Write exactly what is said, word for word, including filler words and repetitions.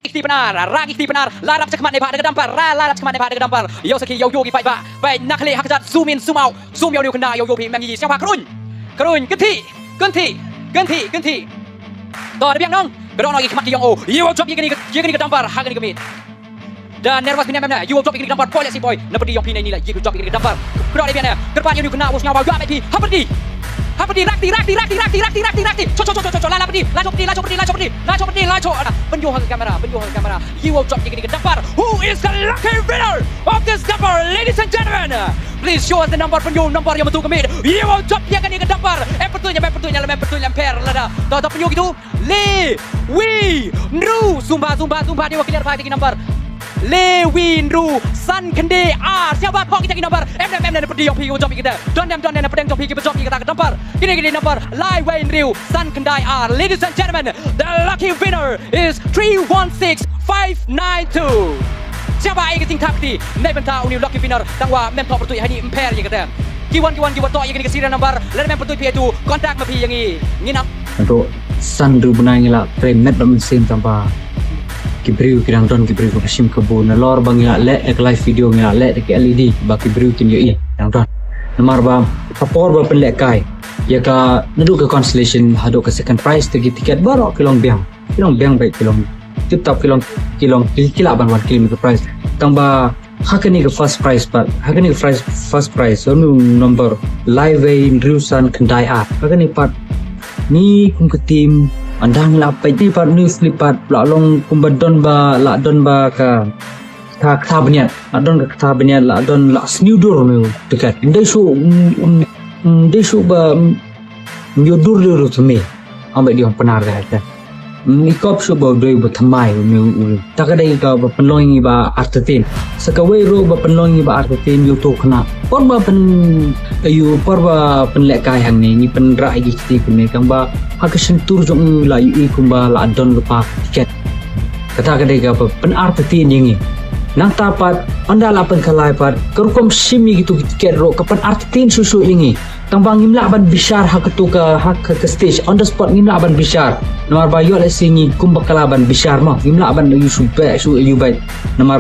Kti Pnar, Rang Kti Pnar, la rap chakhmat ne ba da ka dumper, ra la rap chakhmat ne ba da ka dumper. Ïoh sakhi, ïoh ïoh ki paidbah, paid na khlieh ha kjat, zoom in, zoom out, zoom ïoh ïoh kynda, ïoh ïoh phi mem ngi, sngewbha kyrun. Kyrun, kynti, kynti, kynti, kynti. To da biang nong, ka dong nong ki khmat ki ïong o, ïoh drop ïa kane ka, ïa kane ka dumper, ha kane ka miet. Da nervous phi ne mem ne, ïoh drop ïa kane ka dumper, poi leh si poi, na pyrdi ïong phi ne ni la, ïoh drop ïa kane ka dumper. Ka dong da biang ne, kyrpad ïoh kynda, u sngewbha ïoh bad phi, ha pyrdi. Ha pyrdi, rakti, rakti, rakti, rakti, rakti, rakti, rakti. Cho, cho, cho, cho, cho, la, la pyrdi, la cho pyrdi, la cho pyrdi, la cho pyrdi, la cho pyrdi, la cho. Pynïoh ha ka camera, pynïoh ha ka camera. Ïoh drop ïa kane ka dumper. Who is the lucky winner of this dumper, ladies and gentlemen? Please show us the number, pynïoh number ïa mynta ka miet. Ïoh drop ïa kane ka dumper. Em pyrtuit, em pyrtuit, em pyrtuit, em pher lada. To, to pynïoh kitu. Le Wi Nru. Zoom bha, zoom bha, zoom bha, dei wa clear bha ki number. Le Wi Nru san khyndai ar. Sngewbha pynïoh kita ki number. Em ne, em ne, pyrdi ïong phi, ïoh drop ïa kita. Don ne em, don ne, pyrdi ïong phi, ki ba drop ïa kita ka dumper. Kine, kine number. Le Wi Nru san khyndai ar. Ladies and gentlemen, the lucky winner is three one six five nine two. Sngewbha ai ka jingthap kti na bynta une u lucky winner, tang wa mem thoh pyrtuit hangne, em pher ïa kata. Ki wan, ki wan, ki wan thoh ïa kane ka serial number, lada mem pyrtuit phi ïa tu, contact ma phi ïa ngi. Ngin ap. Ruh san ruh bnai ngi la trei met da mynsiem, tang ba ki briew ki dang don ki briew kiba shim kabu, nalor ba ngi la leh da ka live video, ngi la leh da ka L E D ba ki briew kin ïohi, dang don. Namar ba ha por ba pynlehkai ïa ka, naduh ka consolation haduh ka second prize, te ki tiket baroh ki long biang. Ki long biang beit, ki long tip top, ki long, ki long, ki, ki lah ban wan claim ka prize. Tang ba ha kane ka first prize pat, ha kane ka first, first prize, ïa une u number lai wei hynriew san khyndai ar. Ha kane pat ngi kum ka team, ynda ngi la peit, ngi pat, ngi slip pat, la long kumba don ba, la don ba ka, ka, ka bniat, la don ka, ka bniat, la don, la sniew dur une u tiket. Ym dei shuh, ym, ym, ym dei shuh ba, ym, ym ïoh dur dur ruh thymmai. Ong beit, dei ong Pnar ka, ka. Ym, i kop shuh ba u dei ba thymmai une u. Ta ka dei kaba pynlong ïa ngi ba artatien. Sa kawei ruh ba pynlong ïa ngi ba artatien, ïa uto u khynnah. Por ba pyn, ïa u, por ba pynlehkai hangne, ngi pynrah ïa ki kti kumne, tang ba ha ka shyntur jong u la ïohi kumba la don lypa tiket. Kata ka dei kaba pynartatien ïa ngi. Nangta pat, ynda la pynkylla pat, ka rukom shim ïa kito ki tiket ruh ka pynartatien shuh shuh ïa ngi. Tang ba ngim lah ban bishar ha kato ka, ha ka, ka stage, on the spot ngim lah ban bishar. Namar ba ïoh lehse ngi kumba kylla ban bishar mo, ngim lah ban ïoh shu beh, shu ïoh beh. Namar ba